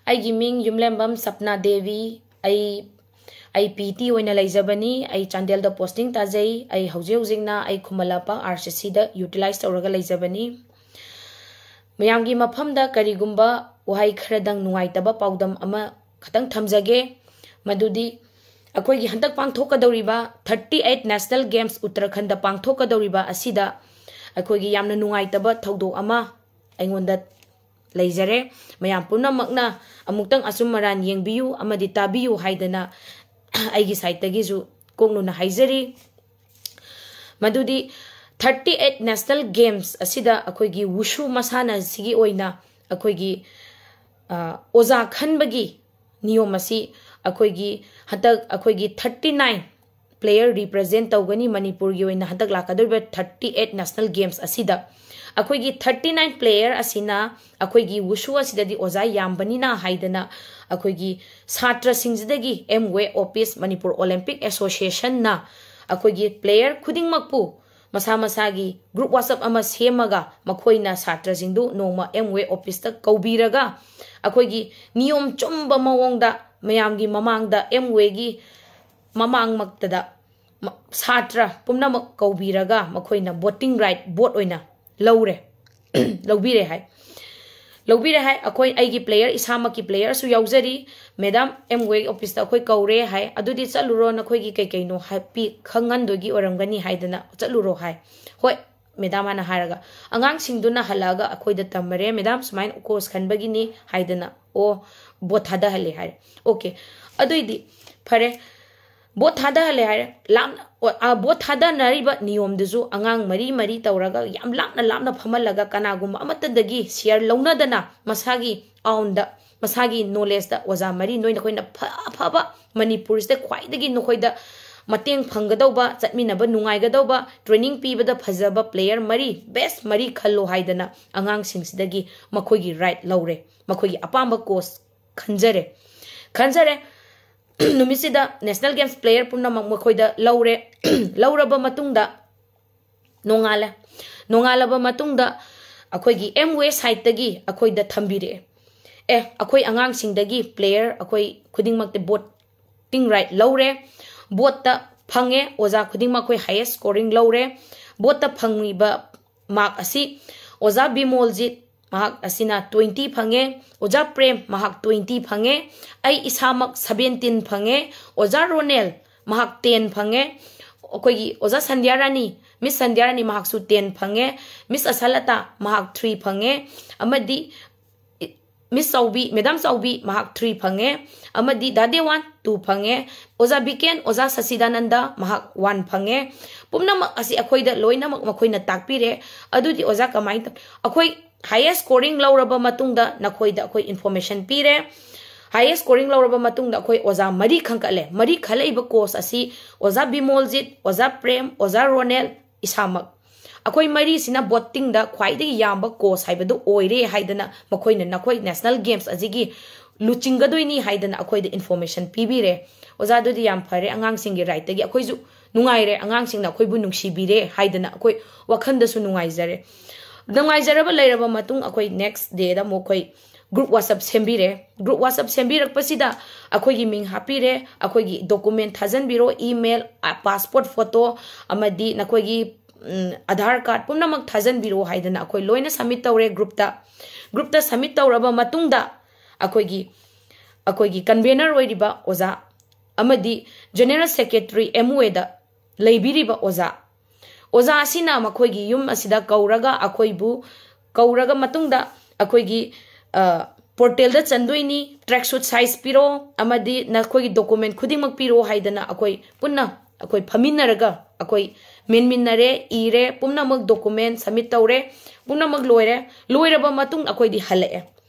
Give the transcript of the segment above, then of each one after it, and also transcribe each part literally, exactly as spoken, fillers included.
ꯑꯩꯒꯤ ꯃꯤꯡ ꯌꯨꯝꯂꯦꯝꯕꯝ ꯁꯞꯅꯥ ꯗꯦꯕꯤ꯫ ꯑꯩ ꯑꯩ ꯄꯤ ꯇꯤ ꯑꯣꯏꯅ ꯂꯩꯖꯕꯅꯤ꯫ ꯑꯩ ꯆꯥꯟꯗꯦꯜꯗ ꯄꯣꯁꯇꯤꯡ ꯇꯥꯖꯩ꯫ ꯑꯩ ꯍꯧꯖꯤꯛ ꯍꯧꯖꯤꯛꯅ ꯑꯩ ꯈꯨꯃꯟ ꯂꯝꯄꯥꯛ ꯑꯥꯔ ꯁꯤ ꯁꯤꯗ ꯌꯨꯇꯤꯂꯥꯏꯁ ꯇꯧꯔꯒ ꯂꯩꯖꯕꯅꯤ꯫ ꯃꯌꯥꯝꯒꯤ ꯃꯐꯝꯗ ꯀꯔꯤꯒꯨꯝꯕ ꯋꯥꯍꯩ ꯈꯔꯗꯪ ꯅꯨꯡꯉꯥꯏꯇꯕ ꯄꯥꯎꯗꯝ ꯑꯃ ꯈꯇꯪ ꯊꯝꯖꯒꯦ꯫ ꯃꯗꯨꯗꯤ ꯑꯩꯈꯣꯏꯒꯤ ꯍꯟꯗꯛ ꯄꯥꯡꯊꯣꯛꯀꯗꯧꯔꯤꯕ thirty eight National Games ꯎꯠꯇꯔꯥꯈꯟꯗ ꯄꯥꯡꯊꯣꯛꯀꯗꯧꯔꯤꯕ ꯑꯁꯤꯗ ꯑꯩꯈꯣꯏꯒꯤ ꯌꯥꯝꯅ ꯅꯨꯡꯉꯥꯏꯇꯕ ꯊꯧꯗꯣꯛ ꯑꯃ ꯑꯩꯉꯣꯟꯗ ꯂꯩꯖꯔꯦ꯫ ꯃꯌꯥꯝ ꯄꯨꯝꯅꯃꯛꯅ ꯑꯃꯨꯛꯇꯪ ꯑꯆꯨꯝ ꯑꯔꯥꯟ ꯌꯦꯡꯕꯤꯌꯨ ꯑꯃꯗꯤ ꯇꯥꯕꯤꯌꯨ ꯍꯥꯏꯗꯅ ꯑꯩꯒꯤ ꯁꯥꯏꯠꯇꯒꯤꯁꯨ ꯀꯣꯛꯅꯨꯅ ꯍꯥꯏꯖꯔꯤ꯫ ꯃꯗꯨꯗꯤ thirty eight National Games ꯑꯁꯤꯗ ꯑꯩꯈꯣꯏꯒꯤ ꯋꯨꯁꯨ ꯃꯁꯥꯟꯅ ꯑꯁꯤꯒꯤ ꯑꯣꯏꯅ ꯑꯩꯈꯣꯏꯒꯤ, ꯑ, ꯑꯣꯖꯥ ꯈꯟꯕꯒꯤ ꯅꯤꯌꯣꯝ ꯑꯁꯤ ꯑꯩꯈꯣꯏꯒꯤ ꯍꯟꯗꯛ ꯑꯩꯈꯣꯏꯒꯤ thirty nine player represent ꯇꯧꯒꯅꯤ ꯃꯅꯤꯄꯨꯔꯒꯤ ꯑꯣꯏꯅ ꯍꯟꯗꯛ ꯂꯥꯛꯀꯗꯧꯔꯤꯕ thirty eight National Games ꯑꯁꯤꯗ꯫ ꯑꯩꯈꯣꯏꯒꯤ thirty nine player ꯑꯁꯤꯅ ꯑꯩꯈꯣꯏꯒꯤ ꯋꯨꯁꯨ ꯑꯁꯤꯗꯗꯤ ꯑꯣꯖꯥ ꯌꯥꯝꯕꯅꯤꯅ ꯍꯥꯏꯗꯅ ꯑꯩꯈꯣꯏꯒꯤ ꯁꯥꯇ꯭ꯔꯁꯤꯡꯁꯤꯗꯒꯤ ꯑꯦꯝ ꯋꯦ ꯑꯣꯐꯤꯁ ꯃꯅꯤꯄꯨꯔ ꯑꯣꯂꯦꯝꯄꯤꯛ ꯑꯦꯁꯣꯁꯤꯌꯦꯁꯟꯅ ꯑꯩꯈꯣꯏꯒꯤ player ꯈꯨꯗꯤꯡꯃꯛꯄꯨ ꯃꯁꯥ ꯃꯁꯥꯒꯤ group WhatsApp ꯑꯃ ꯁꯦꯝꯃꯒ ꯃꯈꯣꯏꯅ ꯁꯥꯇ꯭ꯔꯁꯤꯡꯗꯨ ꯅꯣꯡꯃ ꯑꯦꯝ ꯋꯦ ꯑꯣꯐꯤꯁꯇ ꯀꯧꯕꯤꯔꯒ ꯑꯩꯈꯣꯏꯒꯤ ꯅꯤꯌꯣꯝ ꯆꯨꯝꯕ ꯃꯑꯣꯡꯗ ꯃꯌꯥꯝꯒꯤ ꯃꯃꯥꯡꯗ ꯑꯦꯝ ꯋꯦꯒꯤ ꯃꯃꯥꯡꯃꯛꯇꯗ ꯃ-, ꯁꯥꯇ꯭ꯔ ꯄꯨꯝꯅꯃꯛ ꯀꯧꯕꯤꯔꯒ ꯃꯈꯣꯏꯅ voting right vote ꯑꯣꯏꯅ ꯂꯧꯔꯦ꯫ ꯂꯧꯕꯤꯔꯦ ꯍꯥꯏ꯫ ꯂꯧꯕꯤꯔꯦ ꯍꯥꯏ꯫ ꯑꯩꯈꯣꯏ, ꯑꯩꯒꯤ player, ꯏꯁꯥꯃꯛꯀꯤ playerꯁꯨ ꯌꯥꯎꯖꯔꯤ꯫ "ꯃꯦꯗꯥꯝ, ꯑꯦꯝ ꯋꯦ ꯑꯣꯐꯤꯁꯇ ꯑꯩꯈꯣꯏ ꯀꯧꯔꯦ" ꯍꯥꯏ꯫ "ꯑꯗꯨꯗꯤ ꯆꯠꯂꯨꯔꯣ, ꯅꯈꯣꯏꯒꯤ ꯀꯩ ꯀꯩꯅꯣ ꯍꯥꯏ-, ꯄꯤ-, ꯈꯪꯍꯟꯗꯣꯏꯒꯤ ꯑꯣꯏꯔꯝꯒꯅꯤ" ꯍꯥꯏꯗꯅ, "ꯆꯠꯂꯨꯔꯣ" ꯍꯥꯏ꯫ "ꯍꯣꯏ, ꯃꯦꯗꯥꯝ" ꯍꯥꯏꯅ ꯍꯥꯏꯔꯒ ꯑꯉꯥꯡꯁꯤꯡꯗꯨꯅ ꯍꯜꯂꯛꯑꯒ ꯑꯩꯈꯣꯏꯗ ꯇꯝꯃꯔꯦ, "ꯃꯦꯗꯥꯝ, ꯁꯨꯃꯥꯏꯅ coach ꯈꯟꯕꯒꯤꯅꯤ" ꯍꯥꯏꯗꯅ꯫ "ꯑꯣ, vote ꯊꯥꯗꯍꯜꯂꯦ" ꯍꯥꯏꯔꯦ꯫ "ꯑꯣꯀꯦ, ꯑꯗꯨꯏꯗꯤ ꯐꯔꯦ꯫ Vote ꯊꯥꯗꯍꯜꯂꯦ" ꯍꯥꯏꯔꯦ꯫ ꯂꯥꯞꯅ, ꯑ, vote ꯊꯥꯗꯅꯔꯤꯕ ꯅꯤꯌꯣꯝꯗꯨꯁꯨ ꯑꯉꯥꯡ ꯃꯔꯤ ꯃꯔꯤ ꯇꯧꯔꯒ ꯌꯥꯝ ꯂꯥꯞꯅ ꯂꯥꯞꯅ ꯐꯝꯍꯜꯂꯒ ꯀꯅꯥꯒꯨꯝꯕ ꯑꯃꯠꯇꯗꯒꯤ share ꯂꯧꯅꯗꯅ ꯃꯁꯥꯒꯤ ꯑꯥꯎꯟꯗ, ꯃꯁꯥꯒꯤ knowledgeꯇ ꯑꯣꯖꯥ ꯃꯔꯤ, ꯅꯣꯏ ꯅꯈꯣꯏꯅ ꯐ-, ꯑꯐꯕ ꯃꯅꯤꯄꯨꯔꯁꯤꯗ ꯈ꯭ꯋꯥꯏꯗꯒꯤ ꯅꯈꯣꯏꯗ ꯃꯇꯦꯡ ꯐꯪꯒꯗꯧꯕ, ꯆꯠꯃꯤꯟꯅꯕ ꯅꯨꯡꯉꯥꯏꯒꯗꯧꯕ, training ꯄꯤꯕꯗ ꯐꯖꯕ player ꯃꯔꯤ, best ꯃꯔꯤ ꯈꯜꯂꯣ ꯍꯥꯏꯗꯅ ꯑꯉꯥꯡꯁꯤꯡꯁꯤꯗꯒꯤ ꯃꯈꯣꯏꯒꯤ right ꯂꯧꯔꯦ꯫ ꯃꯈꯣꯏꯒꯤ ꯑꯄꯥꯝꯕ coach ꯈꯟꯖꯔꯦ꯫ ꯈꯟꯖꯔꯦ꯫ ꯅꯨꯃꯤꯠꯁꯤꯗ National Games player ꯄꯨꯝꯅꯃꯛ ꯃꯈꯣꯏꯗ ꯂꯧꯔꯦ꯫ ꯂꯧꯔꯕ ꯃꯇꯨꯡꯗ ꯅꯣꯡꯉꯥꯜꯂꯦ꯫ ꯅꯣꯡꯉꯥꯜꯂꯕ ꯃꯇꯨꯡꯗ ꯑꯩꯈꯣꯏꯒꯤ ꯑꯦꯝ ꯋꯦ ꯁꯥꯏꯠꯇꯒꯤ ꯑꯩꯈꯣꯏꯗ ꯊꯝꯕꯤꯔꯛꯑꯦ꯫ ꯑꯦ ꯑꯩꯈꯣꯏ ꯑꯉꯥꯡꯁꯤꯡꯗꯒꯤ player ꯑꯩꯈꯣꯏ ꯈꯨꯗꯤꯡꯃꯛꯇꯤ voting right ꯂꯧꯔꯦ꯫ Voteꯇ ꯐꯪꯉꯦ ꯑꯣꯖꯥ ꯈꯨꯗꯤꯡꯃꯛ ꯑꯩꯈꯣꯏ highest scoring ꯂꯧꯔꯦ꯫ Voteꯇ ꯐꯪꯉꯤꯕ mark ꯑꯁꯤ ꯑꯣꯖꯥ ꯕꯤꯃꯣꯜꯖꯤꯠ ꯃꯍꯥꯛ ꯑꯁꯤꯅ twenty ꯐꯪꯉꯦ꯫ ꯑꯣꯖꯥ ꯄ꯭ꯔꯦꯝ ꯃꯍꯥꯛ twenty ꯐꯪꯉꯦ꯫ ꯑꯩ ꯏꯁꯥꯃꯛ seventeen ꯐꯪꯉꯦ꯫ ꯑꯣꯖꯥ ꯔꯣꯅꯦꯜ ꯃꯍꯥꯛ ten ꯐꯪꯉꯦ꯫ ꯑꯩꯈꯣꯏꯒꯤ ꯑꯣꯖꯥ ꯁꯟꯙ꯭ꯌꯥ ꯔꯥꯅꯤ, Miss ꯁꯟꯙ꯭ꯌꯥ ꯔꯥꯅꯤ ꯃꯍꯥꯛꯁꯨ ten ꯐꯪꯉꯦ꯫ Miss ꯑꯁꯥꯂꯇꯥ ꯃꯍꯥꯛ three ꯐꯪꯉꯦ꯫ ꯑꯃꯗꯤ Miss ꯆꯥꯎꯕꯤ, Madam ꯆꯥꯎꯕꯤ ꯃꯍꯥꯛ three ꯐꯪꯉꯦ꯫ ꯑꯃꯗꯤ ꯗꯥ ꯗꯦꯋꯥꯟ two ꯐꯪꯉꯦ꯫ ꯑꯣꯖꯥ ꯕꯤꯀꯦꯟ, ꯑꯣꯖꯥ ꯁꯁꯤꯗꯥꯅꯟꯗ ꯃꯍꯥꯛ one ꯐꯪꯉꯦ꯫ ꯄꯨꯝꯅꯃꯛ ꯑꯁꯤ ꯑꯩꯈꯣꯏꯗ ꯂꯣꯏꯅꯃꯛ ꯃꯈꯣꯏꯅ ꯇꯥꯛꯄꯤꯔꯦ꯫ ꯑꯗꯨꯗꯤ ꯑꯣꯖꯥ ꯀꯃꯥꯏꯅ ꯇꯧ-, ꯑꯩꯈꯣꯏ highest scoring ꯂꯧꯔꯕ ꯃꯇꯨꯡꯗ ꯅꯈꯣꯏꯗ ꯑꯩꯈꯣꯏ information ꯄꯤꯔꯦ꯫ Highest scoring ꯂꯧꯔꯕ ꯃꯇꯨꯡꯗ ꯑꯩꯈꯣꯏ ꯑꯣꯖꯥ ꯃꯔꯤ ꯈꯟꯒꯠꯂꯦ꯫ ꯃꯔꯤ ꯈꯜꯂꯛꯏꯕ coach ꯑꯁꯤ ꯑꯣꯖꯥ ꯕꯤꯃꯣꯜꯖꯤꯠ, ꯑꯣꯖꯥ ꯄ꯭ꯔꯦꯝ, ꯑꯣꯖꯥ ꯔꯣꯅꯦꯜ, ꯏꯁꯥꯃꯛ꯫ ꯑꯩꯈꯣꯏ ꯃꯔꯤꯁꯤꯅ votingꯗ ꯈ꯭ꯋꯥꯏꯗꯒꯤ ꯌꯥꯝꯕ coach ꯍꯥꯏꯕꯗꯨ ꯑꯣꯏꯔꯦ ꯍꯥꯏꯗꯅ ꯃꯈꯣꯏꯅ ꯅꯈꯣꯏ national games ꯑꯁꯤꯒꯤ ꯂꯨꯆꯤꯡꯒꯗꯣꯏꯅꯤ ꯍꯥꯏꯗꯅ ꯑꯩꯈꯣꯏꯗ information ꯄꯤꯕꯤꯔꯦ꯫ ꯑꯣꯖꯥ, ꯑꯗꯨꯗꯤ ꯌꯥꯝ ꯐꯔꯦ, ꯑꯉꯥꯡꯁꯤꯡꯒꯤ rightꯇꯒꯤ ꯑꯩꯈꯣꯏꯁꯨ ꯅꯨꯡꯉꯥꯏꯔꯦ, ꯑꯉꯥꯡꯁꯤꯡꯅ ꯑꯩꯈꯣꯏꯕꯨ ꯅꯨꯡꯁꯤꯕꯤꯔꯦ ꯍꯥꯏꯗꯅ ꯑꯩꯈꯣꯏ ꯋꯥꯈꯜꯗꯁꯨ ꯅꯨꯡꯉꯥꯏꯖꯔꯦ꯫ ꯅꯨꯡꯉꯥꯏꯖꯔꯕ ꯂꯩꯔꯕ ꯃꯇꯨꯡ ꯑꯩꯈꯣꯏ next dayꯗ ꯑꯃꯨꯛ ꯑꯩꯈꯣꯏ group WhatsApp ꯁꯦꯝꯕꯤꯔꯦ꯫ Group WhatsApp ꯁꯦꯝꯕꯤꯔꯛꯄꯁꯤꯗ ꯑꯩꯈꯣꯏꯒꯤ ꯃꯤꯡ ꯍꯥꯞꯄꯤꯔꯦ, ꯑꯩꯈꯣꯏꯒꯤ document ꯊꯥꯖꯤꯟꯕꯤꯔꯣ, email, passport photo, ꯑꯃꯗꯤ ꯅꯈꯣꯏꯒꯤ, ꯎꯝ, Aadhaar card ꯄꯨꯝꯅꯃꯛ ꯊꯥꯖꯤꯟꯕꯤꯔꯣ ꯍꯥꯏꯗꯅ ꯑꯩꯈꯣꯏ ꯂꯣꯏꯅ submit ꯇꯧꯔꯦ groupꯇ꯫ Groupꯇ submit ꯇꯧꯔꯕ ꯃꯇꯨꯡꯗ ꯑꯩꯈꯣꯏꯒꯤ, ꯑꯩꯈꯣꯏꯒꯤ convener ꯑꯣꯏꯔꯤꯕ ꯑꯣꯖꯥ ꯑꯃꯗꯤ general secretary MOAꯗ ꯂꯩꯕꯤꯔꯤꯕ ꯑꯣꯖꯥ, ꯑꯣꯖꯥ ꯑꯁꯤꯅ ꯃꯈꯣꯏꯒꯤ ꯌꯨꯝ ꯑꯁꯤꯗ ꯀꯧꯔꯒ ꯑꯩꯈꯣꯏꯕꯨ ꯀꯧꯔꯒ ꯃꯇꯨꯡꯗ ꯑꯩꯈꯣꯏꯒꯤ, ꯑ, portalꯗ ꯆꯟꯗꯣꯏꯅꯤ, tracksuit size ꯄꯤꯔꯣ ꯑꯃꯗꯤ ꯅꯈꯣꯏꯒꯤ document ꯈꯨꯗꯤꯡꯃꯛ ꯄꯤꯔꯣ ꯍꯥꯏꯗꯅ ꯑꯩꯈꯣꯏ ꯄꯨꯟꯅ ꯑꯩꯈꯣꯏ ꯐꯝꯃꯤꯟꯅꯔꯒ ꯑꯩꯈꯣꯏ ꯃꯦꯟꯃꯤꯟꯅꯔꯦ, ꯏꯔꯦ, ꯄꯨꯝꯅꯃꯛ document submit ꯇꯧꯔꯦ, ꯄꯨꯝꯅꯃꯛ ꯂꯣꯏꯔꯦ꯫ ꯂꯣꯏꯔꯕ ꯃꯇꯨꯡ ꯑꯩꯈꯣꯏꯗꯤ ꯍꯜꯂꯛꯑꯦ꯫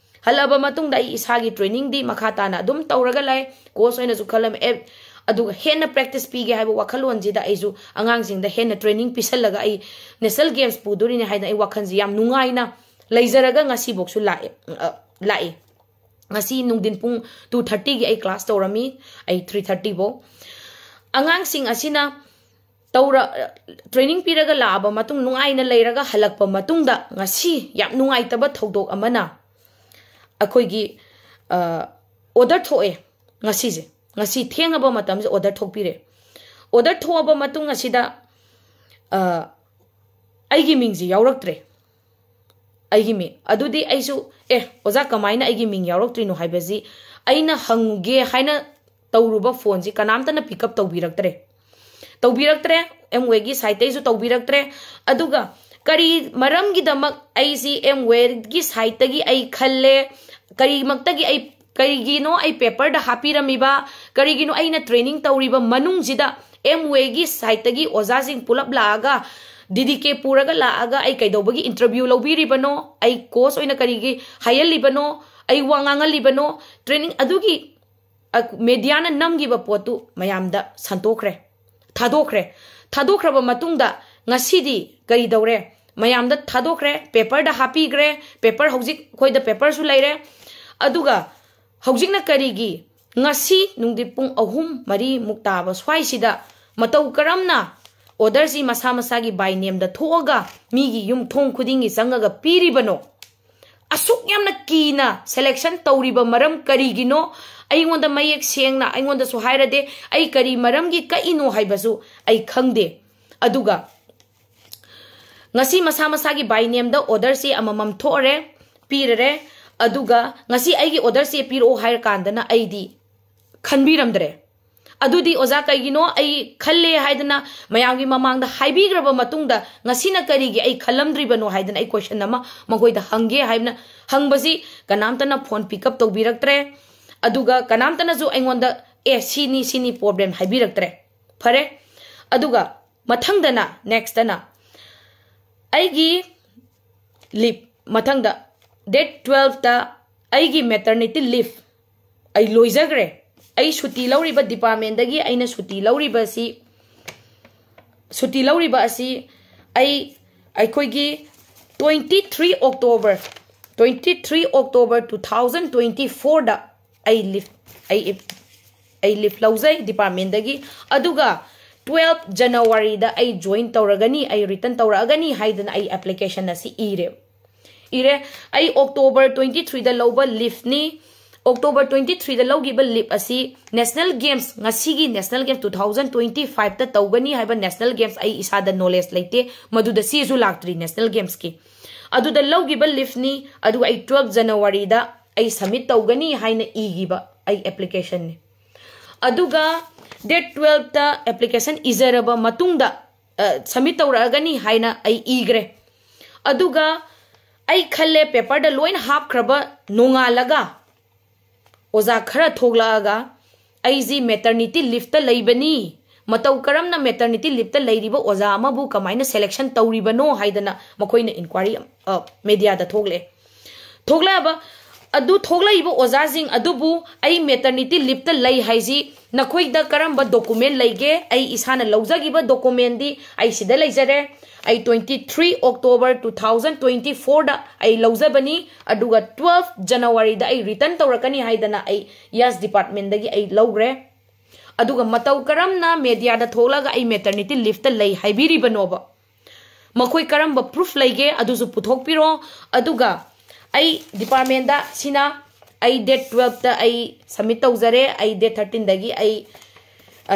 ꯍꯜꯂꯛꯑꯕ ꯃꯇꯨꯡꯗ ꯑꯩ ꯏꯁꯥꯒꯤ trainingꯗꯤ ꯃꯈꯥ ꯇꯥꯅ ꯑꯗꯨꯝ ꯇꯧꯔꯒ ꯂꯩ꯫ Coach ꯑꯣꯏꯅꯁꯨ ꯈꯜꯂꯝꯃꯦ꯫ ꯑꯦ, ꯑꯗꯨꯒ ꯍꯦꯟꯅ practice ꯄꯤꯒꯦ ꯍꯥꯏꯕ ꯋꯥꯈꯜꯂꯣꯟꯁꯤꯗ ꯑꯩꯁꯨ ꯑꯉꯥꯡꯁꯤꯡꯗ ꯍꯦꯟꯅ training ꯄꯤꯁꯜꯂꯒ ꯑꯩ national games ꯄꯨꯗꯣꯔꯤꯅꯦ ꯍꯥꯏꯗꯅ ꯑꯩ ꯋꯥꯈꯜꯁꯤ ꯌꯥꯝ ꯅꯨꯡꯉꯥꯏꯅ ꯂꯩꯖꯔꯒ ꯉꯁꯤꯐꯥꯎꯁꯨ ꯂꯥꯛꯑꯦ, ꯑ, ꯂꯥꯛꯏ꯫ ꯉꯁꯤ ꯅꯨꯡꯊꯤꯟ ꯄꯨꯡ two thirtyꯒꯤ ꯑꯩ class ꯇꯧꯔꯝꯃꯤ, ꯑꯩ three thirtyꯐꯥꯎ꯫ ꯑꯉꯥꯡꯁꯤꯡ ꯑꯁꯤꯅ ꯇꯧꯔ-, training ꯄꯤꯔꯒ ꯂꯥꯛꯑꯕ ꯃꯇꯨꯡ, ꯅꯨꯡꯉꯥꯏꯅ ꯂꯩꯔꯒ ꯍꯜꯂꯛꯄ ꯃꯇꯨꯡꯗ, ꯉꯁꯤ ꯌꯥꯝ ꯅꯨꯡꯉꯥꯏꯇꯕ ꯊꯧꯗꯣꯛ ꯑꯃꯅ, ꯑꯩꯈꯣꯏꯒꯤ ꯑꯣꯔꯗꯔ ꯊꯣꯛꯑꯦ꯫ ꯉꯁꯤꯁꯦ, ꯉꯁꯤ ꯊꯦꯡꯉꯕ ꯃꯇꯝꯁꯦ ꯑꯣꯔꯗꯔ ꯊꯣꯛꯄꯤꯔꯦ꯫ ꯑꯣꯔꯗꯔ ꯊꯣꯛꯑꯕ ꯃꯇꯨꯡ ꯑꯁꯤꯗ ꯑ, ꯑꯩꯒꯤ ꯃꯤꯡꯁꯦ ꯌꯥꯎꯔꯛꯇ꯭ꯔꯦ꯫ ꯑꯩꯒꯤ ꯃꯤꯡ ꯑꯗꯨꯗꯤ ꯑꯩꯁꯨ, "ꯑꯦ, ꯑꯣꯖꯥ, ꯀꯃꯥꯏꯅ ꯑꯩꯒꯤ ꯃꯤꯡ ꯌꯥꯎꯔꯛꯇ꯭ꯔꯤꯅꯣ?" ꯍꯥꯏꯕꯁꯤ ꯑꯩꯅ ꯍꯪꯒꯦ ꯍꯥꯏꯅ ꯇꯧꯔꯨꯕ ꯐꯣꯟꯁꯤ ꯀꯅꯥꯝꯇꯅ ꯄꯤꯛ ꯑꯞ ꯇꯧꯕꯤꯔꯛꯇ꯭ꯔꯦ꯫ ꯇꯧꯕꯤꯔꯛꯇ꯭ꯔꯦ꯫ ꯑꯦꯝ ꯋꯦꯒꯤ ꯁꯥꯏꯠꯇꯩꯁꯨ ꯇꯧꯕꯤꯔꯛꯇ꯭ꯔꯦ꯫ ꯑꯗꯨꯒ ꯀꯔꯤ ꯃꯔꯝꯒꯤꯗꯃꯛ ꯑꯩꯁꯤ ꯑꯦꯝ ꯋꯦꯒꯤ ꯁꯥꯏꯠꯇꯒꯤ ꯑꯩ ꯈꯜꯂꯦ, ꯀꯔꯤꯃꯛꯇꯒꯤ ꯑꯩ, ꯀꯔꯤꯒꯤꯅꯣ ꯑꯩ ꯄꯦꯄꯔꯗ ꯍꯥꯞꯄꯤꯔꯝꯃꯤꯕ, ꯀꯔꯤꯒꯤꯅꯣ ꯑꯩꯅ ꯇ꯭ꯔꯦꯅꯤꯡ ꯇꯧꯔꯤꯕ ꯃꯅꯨꯡꯁꯤꯗ ꯑꯦꯝ ꯋꯦꯒꯤ ꯁꯥꯏꯠꯇꯒꯤ ꯑꯣꯖꯥꯁꯤꯡ ꯄꯨꯂꯞ ꯂꯥꯛꯑꯒ ꯗꯤ ꯗꯤ ꯀꯦ ꯄꯨꯔꯒ ꯂꯥꯛꯑꯒ ꯑꯩ ꯀꯩꯗꯧꯕꯒꯤ ꯏꯟꯇꯔꯚ꯭ꯌꯨ ꯂꯧꯕꯤꯔꯤꯕꯅꯣ? ꯑꯩ ꯀꯣꯆ ꯑꯣꯏꯅ ꯀꯔꯤꯒꯤ ꯍꯥꯏꯍꯜꯂꯤꯕꯅꯣ? ꯑꯩ ꯋꯥ ꯉꯥꯡꯍꯜꯂꯤꯕꯅꯣ? ꯇ꯭ꯔꯦꯅꯤꯡ ꯑꯗꯨꯒꯤ, ꯑ, ꯃꯦꯗꯤꯌꯥꯅ ꯅꯝꯈꯤꯕ ꯄꯣꯠꯇꯨ ꯃꯌꯥꯝꯗ ꯁꯟꯇꯣꯛꯈ꯭ꯔꯦ, ꯊꯥꯗꯣꯛꯈ꯭ꯔꯦ꯫ ꯊꯥꯗꯣꯛꯈ꯭ꯔꯕ ꯃꯇꯨꯡꯗ ꯉꯁꯤꯗꯤ ꯀꯔꯤ ꯇꯧꯔꯦ? ꯃꯌꯥꯝꯗ ꯊꯥꯗꯣꯛꯈ꯭ꯔꯦ, ꯄꯦꯄꯔꯗ ꯍꯥꯞꯄꯤꯈ꯭ꯔꯦ, ꯄꯦꯄꯔ ꯍꯧꯖꯤꯛ ꯑꯩꯈꯣꯏꯗ ꯄꯦꯄꯔꯁꯨ ꯂꯩꯔꯦ꯫ ꯑꯗꯨꯒ ꯍꯧꯖꯤꯛꯅ ꯀꯔꯤꯒꯤ ꯉꯁꯤ ꯅꯨꯡꯗꯤꯟ ꯄꯨꯡ ꯑꯍꯨꯝ ꯃꯔꯤꯃꯨꯛ ꯇꯥꯕ ꯁ꯭ꯋꯥꯏꯁꯤꯗ ꯃꯇꯧ ꯀꯔꯝꯅ ꯑꯣꯔꯗꯔꯁꯤ ꯃꯁꯥ ꯃꯁꯥꯒꯤ ꯕꯥꯏ ꯅꯦꯝꯗ ꯊꯣꯛꯑꯒ ꯃꯤꯒꯤ ꯌꯨꯝ ꯊꯣꯡ ꯈꯨꯗꯤꯡꯒꯤ ꯆꯪꯉꯒ ꯄꯤꯔꯤꯕꯅꯣ? ꯑꯁꯨꯛ ꯌꯥꯝꯅ ꯀꯤꯅ ꯁꯦꯂꯦꯛꯁꯟ ꯇꯧꯔꯤꯕ ꯃꯔꯝ ꯀꯔꯤꯒꯤꯅꯣ? ꯑꯩꯉꯣꯟꯗ ꯃꯌꯦꯛ ꯁꯦꯡꯅ ꯑꯩꯉꯣꯟꯗꯁꯨ ꯍꯥꯏꯔꯗꯦ꯫ ꯑꯩ ꯀꯔꯤ ꯃꯔꯝꯒꯤ ꯀꯛꯏꯅꯣ ꯍꯥꯏꯕꯁꯨ ꯑꯩ ꯈꯪꯗꯦ꯫ ꯑꯗꯨꯒ ꯉꯁꯤ ꯃꯁꯥ ꯃꯁꯥꯒꯤ ꯕꯥꯏ ꯅꯦꯝꯗ ꯑꯣꯔꯗꯔꯁꯤ ꯑꯃꯃꯝ ꯊꯣꯛꯑꯔꯦ, ꯄꯤꯔꯔꯦ꯫ ꯑꯗꯨꯒ ꯉꯁꯤ ꯑꯩꯒꯤ ꯑꯣꯔꯗꯔꯁꯦ ꯄꯤꯔꯛꯑꯣ ꯍꯥꯏꯔ ꯀꯥꯟꯗꯅ ꯑꯩꯗꯤ ꯈꯟꯕꯤꯔꯝꯗ꯭ꯔꯦ꯫ ꯑꯗꯨꯗꯤ ꯑꯣꯖꯥ, ꯀꯩꯒꯤꯅꯣ ꯑꯩ ꯈꯜꯂꯦ ꯍꯥꯏꯗꯅ ꯃꯌꯥꯝꯒꯤ ꯃꯃꯥꯡꯗ ꯍꯥꯏꯕꯤꯈ꯭ꯔꯕ ꯃꯇꯨꯡꯗ ꯉꯁꯤꯅ ꯀꯔꯤꯒꯤ ꯑꯩ ꯈꯜꯂꯝꯗ꯭ꯔꯤꯕꯅꯣ ꯍꯥꯏꯗꯅ ꯑꯩ ꯀꯣꯏꯁꯟ ꯑꯃ ꯃꯈꯣꯏꯗ ꯍꯪꯒꯦ ꯍꯥꯏꯕꯅ ꯍꯪꯕꯁꯤ ꯀꯅꯥꯝꯇꯅ ꯐꯣꯟ ꯄꯤꯛ ꯑꯞ ꯇꯧꯕꯤꯔꯛꯇ꯭ꯔꯦ꯫ ꯑꯗꯨꯒ ꯀꯅꯥꯝꯇꯅꯁꯨ ꯑꯩꯉꯣꯟꯗ, "ꯑꯦ, ꯁꯤꯅꯤ, ꯁꯤꯅꯤ ꯄ꯭ꯔꯣꯕ꯭ꯂꯦꯝ" ꯍꯥꯏꯕꯤꯔꯛꯇ꯭ꯔꯦ꯫ ꯐꯔꯦ꯫ ꯑꯗꯨꯒ ꯃꯊꯪꯗꯅ, ꯅꯦꯛꯁꯇꯅ ꯑꯩꯒꯤ ꯂꯤꯞ, ꯃꯊꯪꯗ ꯗꯦꯠ ꯇꯨꯋꯦꯜꯐꯇ ꯑꯩꯒꯤ ꯃꯦꯇꯔꯅꯤꯇꯤ ꯂꯤꯞ ꯑꯩ ꯂꯣꯏꯖꯈ꯭ꯔꯦ꯫ ꯑꯩ ꯁꯨꯇꯤ ꯂꯧꯔꯤꯕ ꯗꯤꯄꯥꯔꯠꯃꯦꯟꯗꯒꯤ ꯑꯩꯅ ꯁꯨꯇꯤ ꯂꯧꯔꯤꯕꯁꯤ, ꯁꯨꯇꯤ ꯂꯧꯔꯤꯕ ꯑꯁꯤ ꯑꯩ, ꯑꯩꯈꯣꯏꯒꯤ twenty three October, twenty three October two thousand twenty fourꯗ ꯑꯩ ꯂꯤꯞ, ꯑꯩ, ꯑꯩ ꯂꯤꯞ ꯂꯧꯖꯩ ꯗꯤꯄꯥꯔꯠꯃꯦꯟꯗꯒꯤ꯫ ꯑꯗꯨꯒ twelve Januaryꯗ ꯑꯩ ꯖꯣꯏꯟ ꯇꯧꯔꯒꯅꯤ, ꯑꯩ ꯔꯤꯇꯟ ꯇꯧꯔꯛꯑꯒꯅꯤ ꯍꯥꯏꯗꯅ ꯑꯩ ꯑꯦꯄ꯭ꯂꯤꯀꯦꯁꯟ ꯑꯁꯤ ꯏꯔꯦ꯫ ꯏꯔꯦ꯫ ꯑꯩ October twenty threeꯗ ꯂꯧꯕ leaveꯅꯤ꯫ October twenty threeꯗ ꯂꯧꯈꯤꯕ leave ꯑꯁꯤ national games, ꯉꯁꯤꯒꯤ national games, two thousand twenty fiveꯇ ꯇꯧꯒꯅꯤ ꯍꯥꯏꯕ national games ꯑꯩ ꯏꯁꯥꯗ knowledge ꯂꯩꯇꯦ꯫ ꯃꯗꯨꯗ ꯆꯦꯁꯨ ꯂꯥꯛꯇ꯭ꯔꯤ national gamesꯀꯤ꯫ ꯑꯗꯨꯗ ꯂꯧꯈꯤꯕ leaveꯅꯤ꯫ ꯑꯗꯨꯒ ꯑꯩ twelve Januaryꯗ ꯑꯩ submit ꯇꯧꯒꯅꯤ ꯍꯥꯏꯅ ꯏꯈꯤꯕ ꯑꯩ applicationꯅꯤ꯫ ꯑꯗꯨꯒ date twelveꯇ application ꯏꯖꯔꯕ ꯃꯇꯨꯡꯗ, submit ꯇꯧꯔꯛꯑꯒꯅꯤ ꯍꯥꯏꯅ ꯑꯩ ꯏꯈ꯭ꯔꯦ꯫ ꯑꯗꯨꯒ ꯑꯩ ꯈꯜꯂꯦ, paperꯗ ꯂꯣꯏꯅ ꯍꯥꯞꯈ꯭ꯔꯕ ꯅꯣꯡꯉꯥꯜꯂꯒ ꯑꯣꯖꯥ ꯈꯔ ꯊꯣꯛꯂꯛꯑꯒ, "ꯑꯩꯁꯤ maternity leaveꯇ ꯂꯩꯕꯅꯤ, ꯃꯇꯧ ꯀꯔꯝꯅ maternity leaveꯇ ꯂꯩꯔꯤꯕ ꯑꯣꯖꯥ ꯑꯃꯕꯨ ꯀꯃꯥꯏꯅ selection ꯇꯧꯔꯤꯕꯅꯣ?" ꯍꯥꯏꯗꯅ ꯃꯈꯣꯏꯅ inquiry mediaꯗ ꯊꯣꯛꯂꯛꯑꯦ꯫ ꯊꯣꯛꯂꯛꯑꯕ ꯑꯗꯨ ꯊꯣꯛꯂꯛꯏꯕ ꯑꯣꯖꯥꯁꯤꯡ ꯑꯗꯨꯕꯨ, "ꯑꯩ maternity leaveꯇ ꯂꯩ ꯍꯥꯏꯁꯤ ꯅꯈꯣꯏꯗ ꯀꯔꯝꯕ document ꯂꯩꯒꯦ?" ꯑꯩ ꯏꯁꯥꯅ ꯂꯧꯖꯈꯤꯕ documentꯗꯤ ꯑꯩ ꯁꯤꯗ ꯂꯩꯖꯔꯦ꯫ ꯑꯩ twenty three October two thousand twenty fourꯗ ꯑꯩ ꯂꯧꯖꯕꯅꯤ꯫ ꯑꯗꯨꯒ twelve Januaryꯗ ꯑꯩ return ꯇꯧꯔꯛꯀꯅꯤ ꯍꯥꯏꯗꯅ ꯑꯩ yes departmentꯗꯒꯤ ꯑꯩ ꯂꯧꯈ꯭ꯔꯦ꯫ ꯑꯗꯨꯒ ꯃꯇꯧ ꯀꯔꯝꯅ mediaꯗ ꯊꯣꯛꯂꯒ ꯑꯩ maternity leaveꯇ ꯂꯩ ꯍꯥꯏꯕꯤꯔꯤꯕꯅꯣꯕ? ꯃꯈꯣꯏ ꯀꯔꯝꯕ proof ꯂꯩꯒꯦ, ꯑꯗꯨꯁꯨ ꯄꯨꯊꯣꯛꯄꯤꯔꯣ꯫ ꯑꯗꯨꯒ ꯑꯩ departmentꯗ ꯁꯤꯅ ꯑꯩ date twelveꯇ ꯑꯩ submit ꯇꯧꯖꯔꯦ꯫ ꯑꯩ date thirteenꯗꯒꯤ ꯑꯩ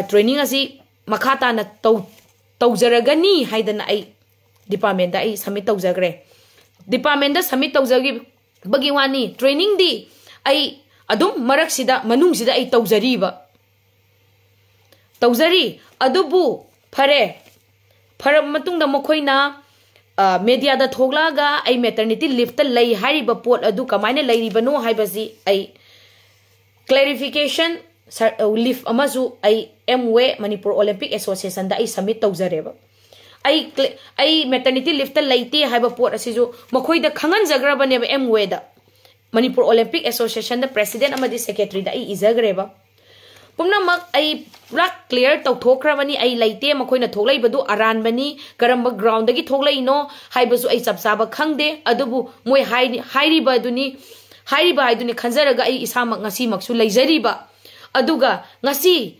training ꯑꯁꯤ ꯃꯈꯥ ꯇꯥꯅ ꯇꯧ ꯇꯧꯖꯔꯒꯅꯤ ꯍꯥꯏꯗꯅ ꯑꯩ departmentꯗ ꯑꯩ submit ꯇꯧꯖꯈ꯭ꯔꯦ꯫ Departmentꯗ submit ꯇꯧꯖꯈꯤꯕꯒꯤ ꯋꯥꯅꯤ, trainingꯗꯤ ꯑꯩ ꯑꯗꯨꯝ ꯃꯔꯛꯁꯤꯗ, ꯃꯅꯨꯡꯁꯤꯗ ꯑꯩ ꯇꯧꯖꯔꯤꯕ ꯇꯧꯖꯔꯤ꯫ ꯑꯗꯨꯕꯨ ꯐꯔꯦ, ꯐꯔꯕ ꯃꯇꯨꯡꯗ ꯃꯈꯣꯏꯅ mediaꯗ ꯊꯣꯛꯂꯛꯑꯒ ꯑꯩ maternity leaveꯇ ꯂꯩ ꯍꯥꯏꯔꯤꯕ ꯄꯣꯠ ꯑꯗꯨ ꯀꯃꯥꯏꯅ ꯂꯩꯔꯤꯕꯅꯣ ꯍꯥꯏꯕꯁꯤ ꯑꯩ clarification leave ꯑꯃꯁꯨ ꯑꯩ MOA, Manipur Olympic Associationꯗ ꯑꯩ submit ꯇꯧꯖꯔꯦꯕ꯫ ꯑꯩ ꯑꯩ maternity leaveꯇ ꯂꯩꯇꯦ ꯍꯥꯏꯕ ꯄꯣꯠ ꯑꯁꯤꯁꯨ ꯃꯈꯣꯏꯗ ꯈꯪꯍꯟꯖꯈ꯭ꯔꯕꯅꯦꯕ, MOAꯗ, Manipur Olympic Associationꯗ president ꯑꯃꯗꯤ secretaryꯗ ꯑꯩ ꯏꯖꯈ꯭ꯔꯦꯕ꯫ ꯄꯨꯝꯅꯃꯛ ꯑꯩ ꯄꯨꯔꯥ clear ꯇꯧꯊꯣꯛꯈ꯭ꯔꯕꯅꯤ꯫ ꯑꯩ ꯂꯩꯇꯦ, ꯃꯈꯣꯏꯅ ꯊꯣꯛꯂꯛꯏꯕꯗꯨ ꯑꯔꯥꯟꯕꯅꯤ, ꯀꯔꯝꯕ groundꯗꯒꯤ ꯊꯣꯛꯂꯛꯏꯅꯣ ꯍꯥꯏꯕꯁꯨ ꯑꯩ ꯆꯞ ꯆꯥꯕ ꯈꯪꯗꯦ꯫ ꯑꯗꯨꯕꯨ ꯃꯣꯏ ꯍꯥꯏꯔꯤꯕ ꯑꯗꯨꯅꯤ, ꯍꯥꯏꯔꯤꯕ ꯍꯥꯏꯗꯨꯅꯤ ꯈꯟꯖꯔꯒ ꯑꯩ ꯏꯁꯥꯃꯛ ꯉꯁꯤꯃꯛꯁꯨ ꯂꯩꯖꯔꯤꯕ꯫ ꯑꯗꯨꯒ ꯉꯁꯤ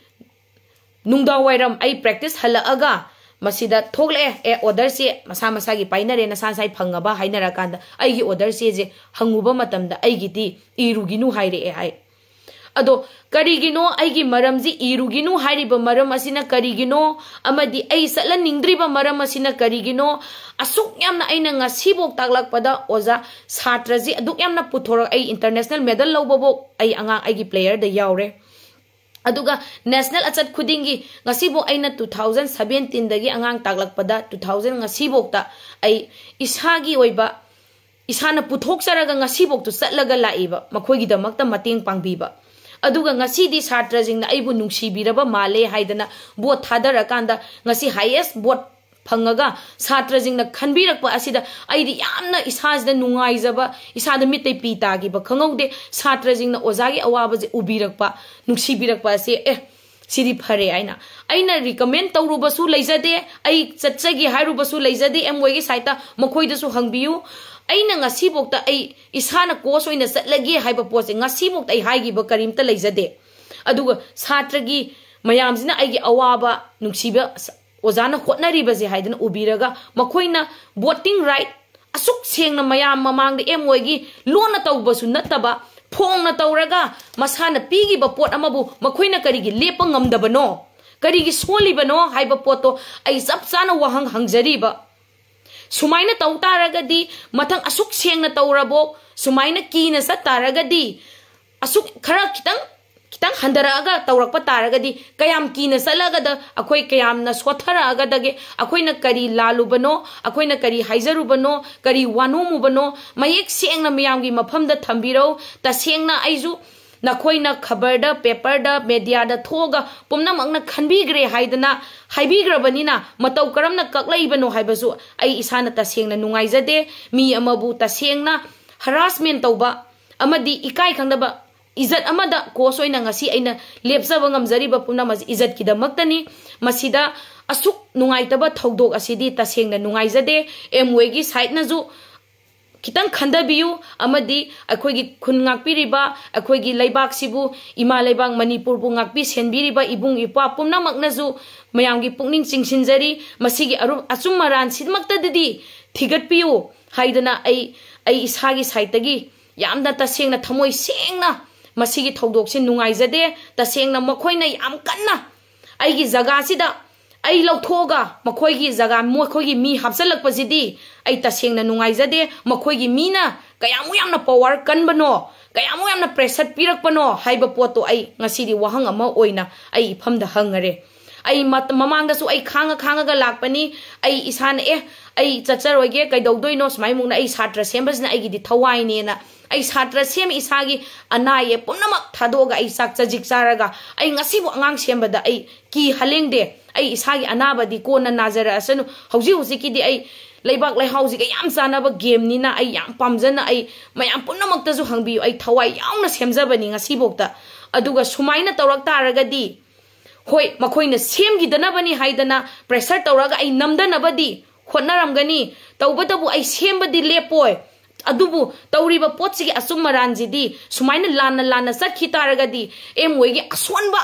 ꯅꯨꯡꯗꯥꯡꯋꯥꯏꯔꯝ ꯑꯩ practice ꯍꯜꯂꯛꯑꯒ ꯃꯁꯤꯗ ꯊꯣꯛꯂꯛꯑꯦ, ꯑꯦ, order ꯁꯦ ꯃꯁꯥ ꯃꯁꯥꯒꯤ ꯄꯥꯏꯅꯔꯦ, ꯅꯁꯥ ꯅꯁꯥꯒꯤ ꯐꯪꯉꯕ ꯍꯥꯏꯅꯔꯀꯥꯟꯗ ꯑꯩꯒꯤ order ꯁꯦꯁꯦ ꯍꯪꯉꯨꯕ ꯃꯇꯝꯗ ꯑꯩꯒꯤꯗꯤ ꯏꯔꯨꯒꯤꯅꯨ ꯍꯥꯏꯔꯛꯑꯦ ꯍꯥꯏ꯫ ꯑꯗꯣ ꯀꯔꯤꯒꯤꯅꯣ ꯑꯩꯒꯤ ꯃꯔꯝꯁꯤ ꯏꯔꯨꯒꯤꯅꯨ ꯍꯥꯏꯔꯤꯕ ꯃꯔꯝ ꯑꯁꯤꯅ ꯀꯔꯤꯒꯤꯅꯣ? ꯑꯃꯗꯤ ꯑꯩ ꯆꯠꯍꯟꯅꯤꯡꯗ꯭ꯔꯤꯕ ꯃꯔꯝ ꯑꯁꯤꯅ ꯀꯔꯤꯒꯤꯅꯣ? ꯑꯁꯨꯛ ꯌꯥꯝꯅ ꯑꯩꯅ ꯉꯁꯤꯐꯥꯎ ꯇꯥꯛꯂꯛꯄꯗ ꯑꯣꯖꯥ, ꯁꯥꯇ꯭ꯔꯁꯤ ꯑꯗꯨꯛ ꯌꯥꯝꯅ ꯄꯨꯊꯣꯔꯛ, ꯑꯩ international medal ꯂꯧꯕꯐꯥꯎ ꯑꯩ ꯑꯉꯥꯡ ꯑꯩꯒꯤ player ꯗ ꯌꯥꯎꯔꯦ꯫ ꯑꯗꯨꯒ national ꯑꯆꯠ ꯈꯨꯗꯤꯡꯒꯤ ꯉꯁꯤꯐꯥꯎ ꯑꯩꯅ two thousand seventeen ꯗꯒꯤ ꯑꯉꯥꯡ ꯇꯥꯛꯂꯛꯄꯗ two thousand ꯉꯁꯤꯐꯥꯎꯗ ꯑꯩ ꯏꯁꯥꯒꯤ ꯑꯣꯏꯕ, ꯏꯁꯥꯅ ꯄꯨꯊꯣꯛꯆꯔꯒ ꯉꯁꯤꯐꯥꯎꯗ ꯆꯠꯂꯒ ꯂꯥꯛꯏꯕ, ꯃꯈꯣꯏꯒꯤꯗꯃꯛꯇ ꯃꯇꯦꯡ ꯄꯥꯡꯕꯤꯕ꯫ ꯑꯗꯨꯒ ꯉꯁꯤꯗꯤ ꯁꯥꯇ꯭ꯔꯁꯤꯡꯅ ꯑꯩꯕꯨ ꯅꯨꯡꯁꯤꯕꯤꯔꯕ ꯃꯥꯜꯂꯦ ꯍꯥꯏꯗꯅ vote ꯊꯥꯗꯔꯀꯥꯟꯗ ꯉꯁꯤ highest vote ꯐꯪꯉꯒ ꯁꯥꯇ꯭ꯔꯁꯤꯡꯅ ꯈꯟꯕꯤꯔꯛꯄ ꯑꯁꯤꯗ ꯑꯩꯗꯤ ꯌꯥꯝꯅ ꯏꯁꯥꯁꯤꯗ ꯅꯨꯡꯉꯥꯏꯖꯕ, ꯏꯁꯥꯗ ꯃꯤꯠꯇꯩ ꯄꯤ ꯇꯥꯈꯤꯕ ꯈꯪꯍꯧꯗꯦ꯫ ꯁꯥꯇ꯭ꯔꯁꯤꯡꯅ ꯑꯣꯖꯥꯒꯤ ꯑꯋꯥꯕꯁꯦ ꯎꯕꯤꯔꯛꯄ, ꯅꯨꯡꯁꯤꯕꯤꯔꯛꯄ ꯑꯁꯤ, ꯑꯦ, ꯁꯤꯗꯤ ꯐꯔꯦ ꯍꯥꯏꯅ꯫ ꯑꯩꯅ recommend ꯇꯧꯔꯨꯕꯁꯨ ꯂꯩꯖꯗꯦ, ꯑꯩ ꯆꯠꯆꯒꯦ ꯍꯥꯏꯔꯨꯕꯁꯨ ꯂꯩꯖꯗꯦ ꯑꯦꯝ ꯋꯦꯒꯤ side ꯇ꯫ ꯃꯈꯣꯏꯗꯁꯨ ꯍꯪꯕꯤꯌꯨ꯫ ꯑꯩꯅ ꯉꯁꯤꯐꯥꯎꯗ ꯑꯩ ꯏꯁꯥꯅ coach ꯑꯣꯏꯅ ꯆꯠꯂꯒꯦ ꯍꯥꯏꯕ ꯄꯣꯠꯁꯦ ꯉꯁꯤꯐꯥꯎꯗ ꯑꯩ ꯍꯥꯏꯈꯤꯕ ꯀꯔꯤꯝꯇ ꯂꯩꯖꯗꯦ꯫ ꯑꯗꯨꯒ ꯁꯥꯇ꯭ꯔꯒꯤ ꯃꯌꯥꯝꯁꯤꯅ ꯑꯩꯒꯤ ꯑꯋꯥꯕ, ꯅꯨꯡꯁꯤꯕ ꯑꯣꯖꯥꯅ ꯍꯣꯠꯅꯔꯤꯕꯁꯦ ꯍꯥꯏꯗꯅ ꯎꯕꯤꯔꯒ ꯃꯈꯣꯏꯅ voting right ꯑꯁꯨꯛ ꯁꯦꯡꯅ ꯃꯌꯥꯝ ꯃꯃꯥꯡꯗ ꯑꯦꯝ ꯋꯦꯒꯤ ꯂꯣꯟꯅ ꯇꯧꯕꯁꯨ ꯅꯠꯇꯕ, ꯐꯣꯡꯅ ꯇꯧꯔꯒ ꯃꯁꯥꯅ ꯄꯤꯈꯤꯕ ꯄꯣꯠ ꯑꯃꯕꯨ ꯃꯈꯣꯏꯅ ꯀꯔꯤꯒꯤ ꯂꯦꯞꯄ ꯉꯝꯗꯕꯅꯣ, ꯀꯔꯤꯒꯤ ꯁꯣꯜꯂꯤꯕꯅꯣ ꯍꯥꯏꯕ ꯄꯣꯠꯇꯣ ꯑꯩ ꯆꯞ ꯆꯥꯅ ꯋꯥꯍꯪ ꯍꯪꯖꯔꯤꯕ꯫ ꯁꯨꯃꯥꯏꯅ ꯇꯧ ꯇꯥꯔꯒꯗꯤ, ꯃꯊꯪ ꯑꯁꯨꯛ ꯁꯦꯡꯅ ꯇꯧꯔꯕꯣ, ꯁꯨꯃꯥꯏꯅ ꯀꯤꯅ ꯆꯠ ꯇꯥꯔꯒꯗꯤ, ꯑꯁꯨꯛ ꯈꯔ ꯈꯤꯇꯪ, ꯈꯤꯇꯪ ꯍꯟꯊꯔꯛꯑꯒ ꯇꯧꯔꯛꯄ ꯇꯥꯔꯒꯗꯤ, ꯀꯌꯥꯝ ꯀꯤꯅ ꯆꯠꯂꯒꯗ ꯑꯩꯈꯣꯏ ꯀꯌꯥꯝꯅ ꯁꯣꯠꯊꯔꯛꯑꯒꯗꯒꯦ? ꯑꯩꯈꯣꯏꯅ ꯀꯔꯤ ꯂꯥꯜꯂꯨꯕꯅꯣ, ꯑꯩꯈꯣꯏꯅ ꯀꯔꯤ ꯍꯥꯏꯖꯔꯨꯕꯅꯣ, ꯀꯔꯤ ꯋꯥꯅꯣꯝꯃꯨꯕꯅꯣ, ꯃꯌꯦꯛ ꯁꯦꯡꯅ ꯃꯌꯥꯝꯒꯤ ꯃꯐꯝꯗ ꯊꯝꯕꯤꯔꯧ꯫ ꯇꯁꯦꯡꯅ ꯑꯩꯁꯨ ꯅꯈꯣꯏꯅ ꯈꯕꯔꯗ, ꯄꯦꯄꯔꯗ, ꯃꯦꯗꯤꯌꯥꯗ ꯊꯣꯛꯑꯒ ꯄꯨꯝꯅꯃꯛꯅ ꯈꯟꯕꯤꯈ꯭ꯔꯦ ꯍꯥꯏꯗꯅ ꯍꯥꯏꯕꯤꯈ꯭ꯔꯕꯅꯤꯅ, ꯃꯇꯧ ꯀꯔꯝꯅ ꯀꯛꯂꯛꯏꯕꯅꯣ ꯍꯥꯏꯕꯁꯨ ꯑꯩ ꯏꯁꯥꯅ ꯇꯁꯦꯡꯅ ꯅꯨꯡꯉꯥꯏꯖꯗꯦ꯫ ꯃꯤ ꯑꯃꯕꯨ ꯇꯁꯦꯡꯅ harassment ꯇꯧꯕ ꯑꯃꯗꯤ ꯏꯀꯥꯏ ꯈꯪꯗꯕ, ꯏꯖꯠ ꯑꯃꯗ coach ꯑꯣꯏꯅ ꯉꯁꯤ ꯑꯩꯅ ꯂꯦꯞꯆꯕ ꯉꯝꯖꯔꯤꯕ ꯄꯨꯝꯅꯃꯛ ꯑꯁꯤ ꯏꯖꯠꯀꯤꯗꯃꯛꯇꯅꯤ꯫ ꯃꯁꯤꯗ ꯑꯁꯨꯛ ꯅꯨꯡꯉꯥꯏꯇꯕ ꯊꯧꯗꯣꯛ ꯑꯁꯤꯗꯤ ꯇꯁꯦꯡꯅ ꯅꯨꯡꯉꯥꯏꯖꯗꯦ꯫ ꯑꯦꯝ ꯋꯦꯒꯤ side ꯅꯁꯨ ꯈꯤꯇꯪ ꯈꯟꯊꯕꯤꯌꯨ꯫ ꯑꯃꯗꯤ ꯑꯩꯈꯣꯏꯒꯤ ꯈꯨꯟ ꯉꯥꯛꯄꯤꯔꯤꯕ, ꯑꯩꯈꯣꯏꯒꯤ ꯂꯩꯕꯥꯛꯁꯤꯕꯨ, ꯏꯃꯥ ꯂꯩꯕꯥꯛ ꯃꯅꯤꯄꯨꯔꯕꯨ ꯉꯥꯛꯄꯤ ꯁꯦꯟꯕꯤꯔꯤꯕ ꯏꯕꯨꯡ ꯏꯄ꯭ꯋꯥ ꯄꯨꯝꯅꯃꯛꯅꯁꯨ ꯃꯌꯥꯝꯒꯤ ꯄꯨꯛꯅꯤꯡ ꯆꯤꯡꯁꯤꯟꯖꯔꯤ꯫ ꯃꯁꯤꯒꯤ ꯑꯔꯨ-, ꯑꯆꯨꯝ ꯑꯔꯥꯟꯁꯤꯃꯛꯇꯗꯗꯤ ꯊꯤꯒꯠꯄꯤꯌꯨ ꯍꯥꯏꯗꯅ ꯑꯩ, ꯑꯩ ꯏꯁꯥꯒꯤ ꯁꯥꯏꯠꯇꯒꯤ ꯌꯥꯝꯅ ꯇꯁꯦꯡꯅ ꯊꯃꯣꯏ ꯁꯦꯡꯅ ꯃꯁꯤꯒꯤ ꯊꯧꯗꯣꯛꯁꯦ ꯅꯨꯡꯉꯥꯏꯖꯗꯦ꯫ ꯇꯁꯦꯡꯅ ꯃꯈꯣꯏꯅ ꯌꯥꯝ ꯀꯟꯅ ꯑꯩꯒꯤ ꯖꯒꯥꯁꯤꯗ ꯑꯩ ꯂꯧꯊꯣꯛꯑꯒ ꯃꯈꯣꯏꯒꯤ ꯖꯒꯥ, ꯃꯈꯣꯏꯒꯤ ꯃꯤ ꯍꯥꯞꯆꯤꯜꯂꯛꯄꯁꯤꯗꯤ ꯑꯩ ꯇꯁꯦꯡꯅ ꯅꯨꯡꯉꯥꯏꯖꯗꯦ꯫ ꯃꯈꯣꯏꯒꯤ ꯃꯤꯅ ꯀꯌꯥꯃꯨꯛ ꯌꯥꯝꯅ ꯄꯋꯥꯔ ꯀꯟꯕꯅꯣ, ꯀꯌꯥꯃꯨꯛ ꯌꯥꯝꯅ ꯄ꯭ꯔꯦꯁꯔ ꯄꯤꯔꯛꯄꯅꯣ ꯍꯥꯏꯕ ꯄꯣꯠꯇꯣ ꯑꯩ ꯉꯁꯤꯗꯤ ꯋꯥꯍꯪ ꯑꯃ ꯑꯣꯏꯅ ꯑꯩ ꯏꯐꯝꯗ ꯍꯪꯉꯔꯦ꯫ ꯑꯩ ꯃ-, ꯃꯃꯥꯡꯗꯁꯨ ꯑꯩ ꯈꯥꯡꯉ ꯈꯥꯡꯉꯒ ꯂꯥꯛꯄꯅꯤ꯫ ꯑꯩ ꯏꯁꯥꯅ, "ꯑꯦ, ꯑꯩ ꯆꯠꯆꯔꯣꯏꯒꯦ, ꯀꯩꯗꯧꯗꯣꯏꯅꯣ?" ꯁꯨꯃꯥꯏꯃꯨꯛꯅ ꯑꯩ ꯁꯥꯇ꯭ꯔ ꯁꯦꯝꯕꯁꯤꯅ ꯑꯩꯒꯤꯗꯤ ꯊꯋꯥꯏꯅꯦꯅ ꯑꯩ ꯁꯥꯇ꯭ꯔ ꯁꯦꯝ ꯏꯁꯥꯒꯤ ꯑꯅꯥ ꯑꯌꯦꯛ ꯄꯨꯝꯅꯃꯛ ꯊꯥꯗꯣꯛꯑꯒ ꯑꯩ ꯆꯥꯛ ꯆꯖꯤꯛ ꯆꯥꯔꯒ ꯑꯩ ꯉꯁꯤꯕꯨ ꯑꯉꯥꯡ ꯁꯦꯝꯕꯗ ꯑꯩ ꯀꯤ ꯍꯜꯂꯦꯡꯗꯦ꯫ ꯑꯩ ꯏꯁꯥꯒꯤ ꯑꯅꯥꯕꯗꯤ ꯀꯣꯟꯅ ꯅꯥꯖꯔꯛꯑꯁꯅꯨ꯫ ꯍꯧꯖꯤꯛ ꯍꯧꯖꯤꯛꯀꯤꯗꯤ ꯑꯩ ꯂꯩꯕꯥꯛ ꯂꯩꯍꯥꯎꯁꯤꯒ ꯌꯥꯝ ꯆꯥꯟꯅꯕ ꯒꯦꯝꯅꯤꯅ ꯑꯩ ꯌꯥꯝ ꯄꯥꯝꯖꯅ ꯑꯩ ꯃꯌꯥꯝ ꯄꯨꯝꯅꯃꯛꯇꯁꯨ ꯍꯪꯕꯤꯌꯨ꯫ ꯑꯩ ꯊꯋꯥꯏ ꯌꯥꯎꯅ ꯁꯦꯝꯖꯕꯅꯤ ꯉꯁꯤꯐꯥꯎꯗ꯫ ꯑꯗꯨꯒ ꯁꯨꯃꯥꯏꯅ ꯇꯧꯔꯛ ꯇꯥꯔꯒꯗꯤ, ꯍꯣꯏ, ꯃꯈꯣꯏꯅ ꯁꯦꯝꯈꯤꯗꯅꯕꯅꯤ ꯍꯥꯏꯗꯅ ꯄ꯭ꯔꯦꯁꯔ ꯇꯧꯔꯒ ꯑꯩ ꯅꯝꯗꯅꯕꯗꯤ ꯍꯣꯠꯅꯔꯝꯒꯅꯤ꯫ ꯇꯧꯕꯇꯕꯨ ꯑꯩ ꯁꯦꯝꯕꯗꯤ ꯂꯦꯞꯄꯣꯏ꯫ ꯑꯗꯨꯕꯨ ꯇꯧꯔꯤꯕ ꯄꯣꯠꯁꯤꯒꯤ ꯑꯆꯨꯝ ꯑꯔꯥꯟꯁꯤꯗꯤ ꯁꯨꯃꯥꯏꯅ ꯂꯥꯟꯅ ꯂꯥꯟꯅ ꯆꯠꯈꯤ ꯇꯥꯔꯒꯗꯤ ꯑꯦꯝ ꯋꯦꯒꯤ ꯑꯁꯣꯟꯕ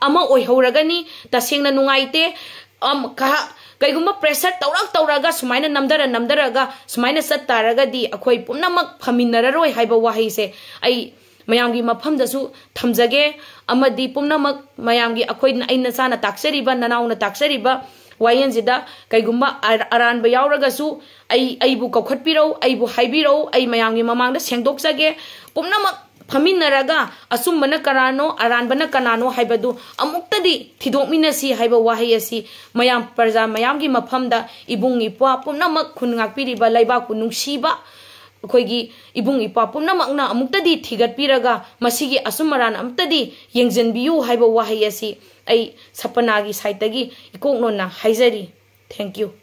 ꯑꯃ ꯑꯣꯏꯍꯧꯔꯒꯅꯤ꯫ ꯇꯁꯦꯡꯅ ꯅꯨꯡꯉꯥꯏꯇꯦ꯫ ꯑꯝ, ꯀꯍ-, ꯀꯩꯒꯨꯝꯕ ꯄ꯭ꯔꯦꯁꯔ ꯇꯧꯔꯛ ꯇꯧꯔꯒ ꯁꯨꯃꯥꯏꯅ ꯅꯝꯊꯔ ꯅꯝꯊꯔꯒ ꯁꯨꯃꯥꯏꯅ ꯆꯠ ꯇꯥꯔꯒꯗꯤ ꯑꯩꯈꯣꯏ ꯄꯨꯝꯅꯃꯛ ꯐꯃꯤꯟꯅꯔꯔꯣꯏ ꯍꯥꯏꯕ ꯋꯥꯍꯩꯁꯦ ꯑꯩ ꯃꯌꯥꯝꯒꯤ ꯃꯐꯝꯗꯁꯨ ꯊꯝꯖꯒꯦ꯫ ꯑꯃꯗꯤ ꯄꯨꯝꯅꯃꯛ ꯃꯌꯥꯝꯒꯤ, ꯑꯩꯈꯣꯏꯅ, ꯑꯩ ꯅꯆꯥꯅ ꯇꯥꯛꯆꯔꯤꯕ, ꯅꯅꯥꯎꯅ ꯇꯥꯛꯆꯔꯤꯕ ꯋꯥꯌꯦꯜꯁꯤꯗ ꯀꯩꯒꯨꯝꯕ ꯑꯔ-, ꯑꯔꯥꯟꯕ ꯌꯥꯎꯔꯒꯁꯨ ꯑꯩ, ꯑꯩꯕꯨ ꯀꯧꯈꯠꯄꯤꯔꯧ, ꯑꯩꯕꯨ ꯍꯥꯏꯕꯤꯔꯧ, ꯑꯩ ꯃꯌꯥꯝꯒꯤ ꯃꯃꯥꯡꯗ ꯁꯦꯡꯗꯣꯛꯆꯒꯦ꯫ ꯄꯨꯝꯅꯃꯛ ꯐꯝꯃꯤꯟꯅꯔꯒ ꯑꯆꯨꯝꯕꯅ ꯀꯅꯥꯅꯣ, ꯑꯔꯥꯟꯕꯅ ꯀꯅꯥꯅꯣ ꯍꯥꯏꯕꯗꯨ ꯑꯃꯨꯛꯇꯗꯤ ꯊꯤꯗꯣꯛꯃꯤꯟꯅꯁꯤ ꯍꯥꯏꯕ ꯋꯥꯍꯩ ꯑꯁꯤ ꯃꯌꯥꯝ, ꯄ꯭ꯔꯖꯥ ꯃꯌꯥꯝꯒꯤ ꯃꯐꯝꯗ, ꯏꯕꯨꯡ ꯏꯄ꯭ꯋꯥ ꯄꯨꯝꯅꯃꯛ, ꯈꯨꯟ ꯉꯥꯛꯄꯤꯔꯤꯕ, ꯂꯩꯕꯥꯛꯄꯨ ꯅꯨꯡꯁꯤꯕ ꯑꯩꯈꯣꯏꯒꯤ ꯏꯕꯨꯡ ꯏꯄ꯭ꯋꯥ ꯄꯨꯝꯅꯃꯛꯅ ꯑꯃꯨꯛꯇꯗꯤ ꯊꯤꯒꯠꯄꯤꯔꯒ ꯃꯁꯤꯒꯤ ꯑꯆꯨꯝ ꯑꯔꯥꯟ ꯑꯃꯨꯛꯇꯗꯤ ꯌꯦꯡꯁꯤꯟꯕꯤꯌꯨ ꯍꯥꯏꯕ ꯋꯥꯍꯩ ꯑꯁꯤ ꯑꯩ ꯁꯄꯅꯥꯒꯤ ꯁꯥꯏꯠꯇꯒꯤ ꯏꯀꯣꯛꯅꯣꯟꯅ ꯍꯥꯏꯖꯔꯤ꯫ Thank you꯫